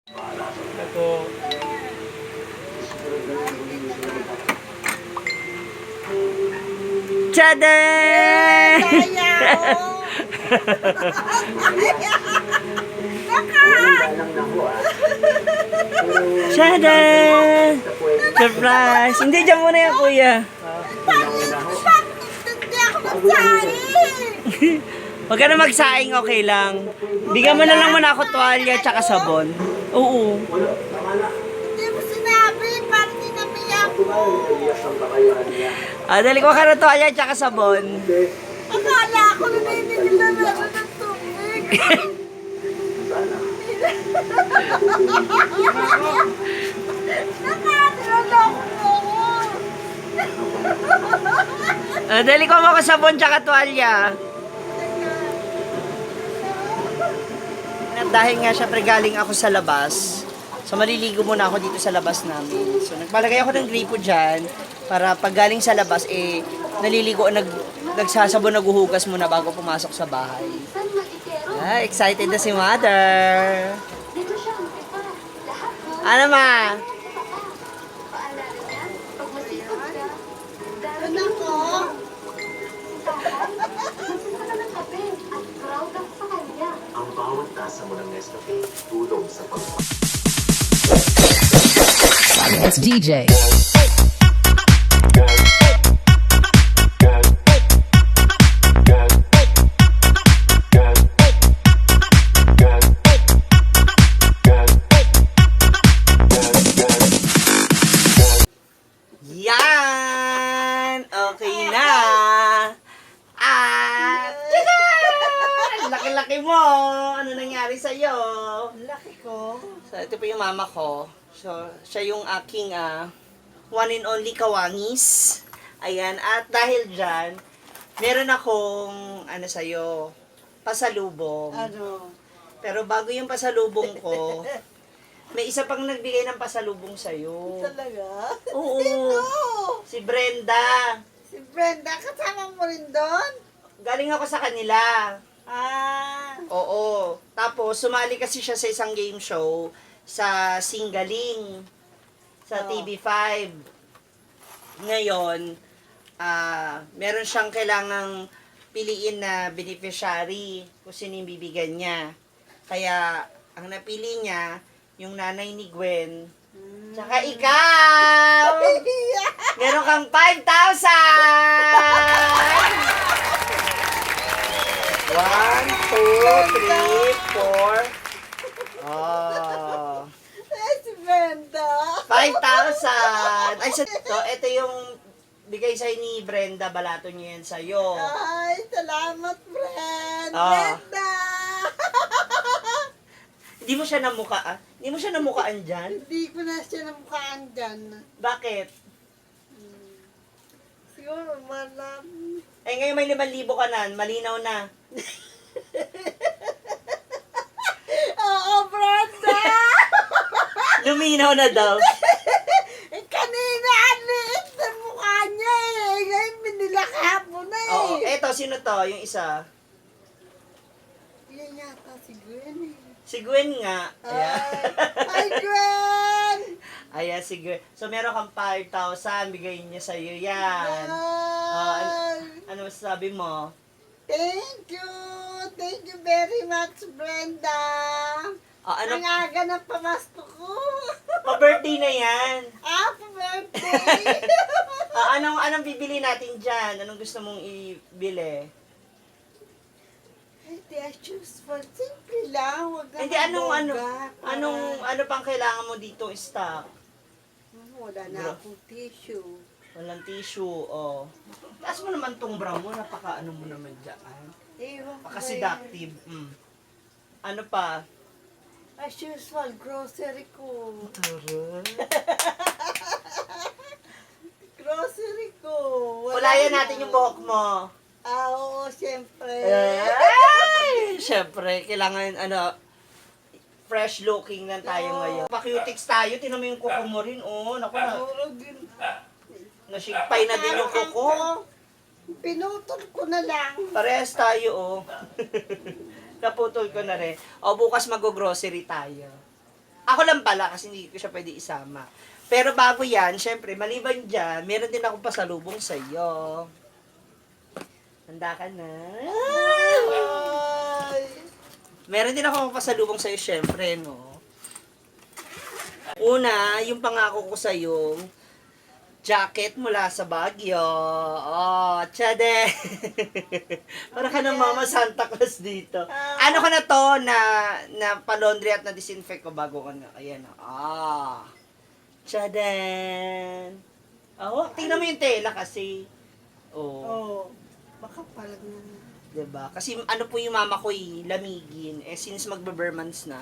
Ito. Tada! Tada! Surprise! Hindi, dyan muna yan, kuya. Huwag ka na magsaing, okay lang. Bigyan mo na lang muna ako tuwalya tsaka sabon. Oo. Hindi mo sinabi, parang tinamiyak mo. Dali ko ka na tuwalya tsaka sabon. Akala ko naninigil na meron ng tubig. Nakatiloloko mo ko. Dali ko mo sabon tsaka tuwalya. At dahil nga syempre galing ako sa labas, so maliligo muna ako dito sa labas namin. So nagpalagay ako ng gripo dyan para pag galing sa labas, naliligo, nagsasabon, naghuhugas muna bago pumasok sa bahay. Excited na si mother. Ano ma? Doon ako. Ang bawat tasa mo ng Nescafe tulong sa pag... It's DJ. Yan! Okay na! Laki-laki mo! Ano nangyari sa'yo? Laki ko. So, ito po yung mama ko. So, siya yung aking one and only kawangis. Ayan. At dahil dyan, meron akong, sa'yo, pasalubong. Ano? Pero bago yung pasalubong ko, may isa pang nagbigay ng pasalubong sa'yo. Talaga? Oo. Sino? Si Brenda. Si Brenda, kasama mo rin doon? Galing ako sa kanila. Oo. Tapos, sumali kasi siya sa isang game show sa Singaling, sa TV5. Ngayon, meron siyang kailangang piliin na beneficiary kung sino yung bibigyan niya. Kaya, ang napili niya, yung nanay ni Gwen, tsaka ikaw! Meron kang 5,000! 1, 2, 3, 4. Oh. Si Brenda. 5,000. Ay, so ito yung bigay sa'yo ni Brenda. Balato niya yan sa'yo. Ay, salamat, friend. Ah. Brenda. Hindi mo siya namukaan? Hindi mo siya namukaan dyan? Hindi ko na siya namukhaan dyan. Bakit? Siguro, malam. Ngayon may 5,000 ka na. Malinaw na. Oo, Brenda. Luminaw na daw. Kanina, ang liit na mukha niya eh. Ngayon, binilakap mo na eh. Oo. Eto, sino to? Yung isa. Yan yata si Gwen eh. Si Gwen nga. Ayan. Ay, Gwen! Ayan, si Gwen. So, meron kang 5,000. Bigayin niya sa'yo yan. Ano masasabi mo? Thank you! Thank you very much, Brenda! Ano? Ang aga ng pamasko ko! Pa-birthday na yan. Happy birthday! Anong bibili natin dyan? Anong gusto mong ibili? Hindi, I choose for simple lang. Huwag na Hindi, maboga. ano pang kailangan mo dito stock? Wala na akong tissue. Walang tissue, oh. Taas mo naman tong bra mo, napaka-ano mo naman dyan. Ewan ko Napaka-seductive. Ano pa? As usual, grocery ko. Grocery ko. Kulayan natin yung buhok mo. Oo, siyempre. Ay! Siyempre, kailangan, fresh looking lang tayo ngayon. Pa-cutics tayo, tinan mo yung kuko mo rin, oh. Naku na, Puro din. nasigpay na din yung kuko. Pinutol ko na lang. Parehas tayo, oh. Naputol ko na rin. O, bukas mag-grocery tayo. Ako lang pala kasi hindi ko siya pwede isama. Pero bago yan, syempre, maliban dyan, meron din akong pasalubong sa iyo. Handa ka na? Meron din akong pasalubong sa iyo, syempre, no? Una, yung pangako ko sa iyo, jacket mula sa Baguio. Oh, tiyade. Para ka ng Mama Santa Claus dito. Ano ko na to, na pa-laundry at na-disinfect ko bago ko na. Ayan, ah. Tiyade. Oh, tingnan mo yung tela kasi. Oh. Oh, baka palag na. Diba? Kasi ano po yung mama ko lamigin. Eh, since magbe-Burmans na.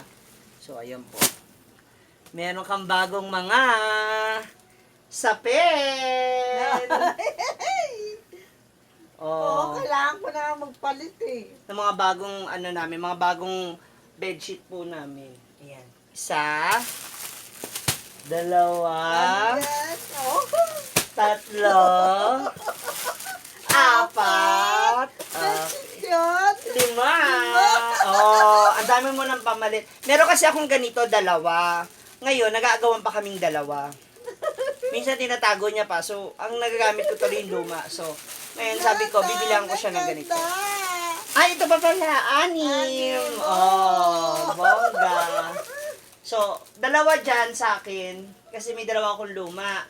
So, ayan po. Meron kang bagong mga sapin. Oo, Oh. kailangan ko na magpalit eh. Ng mga bagong, ano namin, mga bagong bedsheet po namin. Ayan. Isa. Dalawa. Yes. Oh. Tatlo. Apat. Yun. 5. Oh, ang dami mo ng pamalit. Meron kasi akong ganito, 2. Ngayon, nag-aagawan pa kaming 2. Minsan tinatago niya pa. So, ang nagagamit ko tuloy yung luma. So, ngayon sabi ko, bibilihan ko siya ng ganito. Ay, ito pa pala, 6. Oh, bongga. So, 2 dyan sa akin. Kasi may 2 akong luma.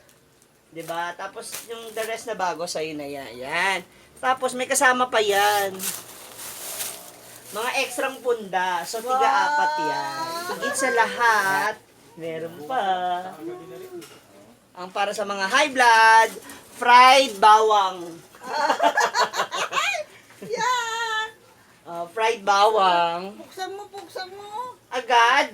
'Di ba? Tapos, yung the rest na bago, sa'yo na yan. Yan. Tapos, may kasama pa yan. Mga ekstrang punda. So, 3-4 yan. Higit sa lahat, meron pa. Ang para sa mga high blood, fried bawang. Yeah. Fried bawang. Buksan mo. Agad.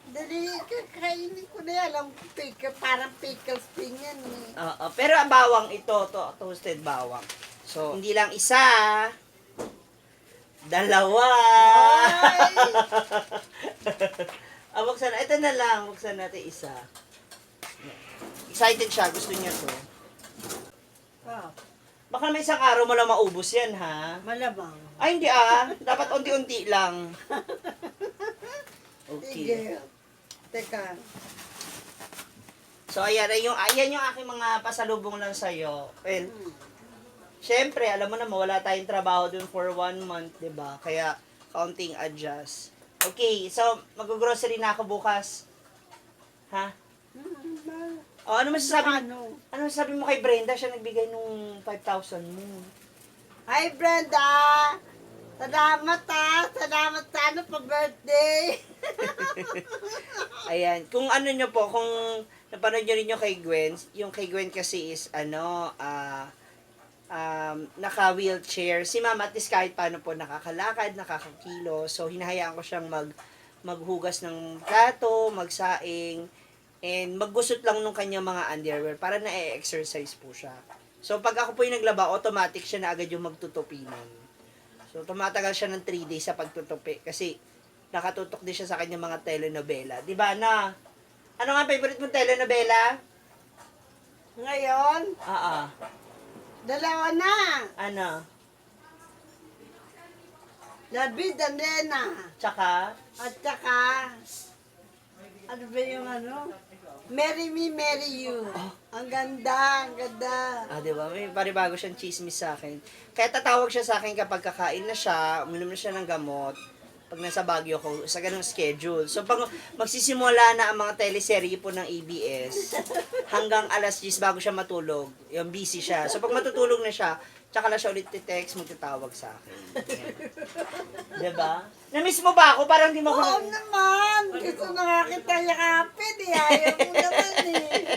Dali, kakainin ko na yan. Alam ko, parang pickle spin yan eh. Pero ang bawang ito, toasted bawang. So, hindi lang isa, 2. Buksan na. Ito na lang. Buksan natin isa. Excited siya. Gusto niya to. Ah, Baka may isang araw mo lang maubos yan, ha? malamang. Ay, hindi Dapat unti-unti lang. Okay. Sige. Teka. So, ayan yung aking mga pasalubong lang sa'yo. Well, syempre, alam mo naman, wala tayong trabaho dun for 1 month, 'di ba? Kaya, counting adjust. Okay, so, mag-grocery na ako bukas. Ha? O, ano masasabi? Ano masasabi mo kay Brenda? Siya nagbigay nung 5,000 mo. Hi, Brenda! Salamat Salamat sa ano pa birthday! Ayan. Kung ano nyo po, kung napanood nyo rin yung kay Gwen, yung kay Gwen kasi is, naka-wheelchair. Si Mama, at least kahit paano po nakakalakad, nakakakilo. So, hinahayaan ko siyang maghugas ng plato, magsaing, and maggusot lang nung kanyang mga underwear para na-exercise po siya. So, pag ako po yung naglaba, automatic siya na agad yung magtutupinan. So, tumatagal siya ng 3 days sa pagtutupi kasi nakatutok din siya sa kanyang mga telenovela. Di ba, na? Ano nga favorite mong telenovela? Ngayon, 2 na. Ano? David and Lena. Tsaka? At saka, ano ba yung ano? Marry me, marry you. Ang ganda, ang ganda. Di ba? May paribago siyang chismis sa akin. Kaya tatawag siya sa akin kapag kakain na siya, uminom na siya ng gamot, pag nasa Baguio ko, sa ganung schedule. So, pag magsisimula na ang mga teleserye po ng ABS, hanggang alas 10 bago siya matulog, yung busy siya. So, pag matutulog na siya, tsaka na siya ulit text, magtatawag sa akin. Diba? Na-miss mo ba ako? Parang di mo Oo ako... naman. Gusto na nga kita yakapin eh. Ayaw mo naman eh.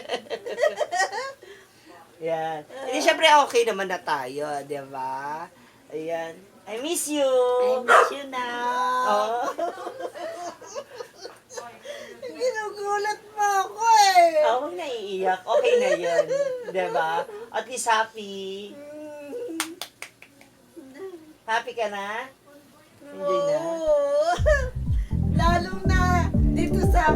Yan. Hindi, syempre okay naman na tayo, di ba? Ayan. I miss you! I miss you now. Oh. Ginugulat mo ako eh. Ako naiiyak. Okay na yun. Di ba? At least happy. Happy ka na? Enjoy na? Oo. Lalo na dito sa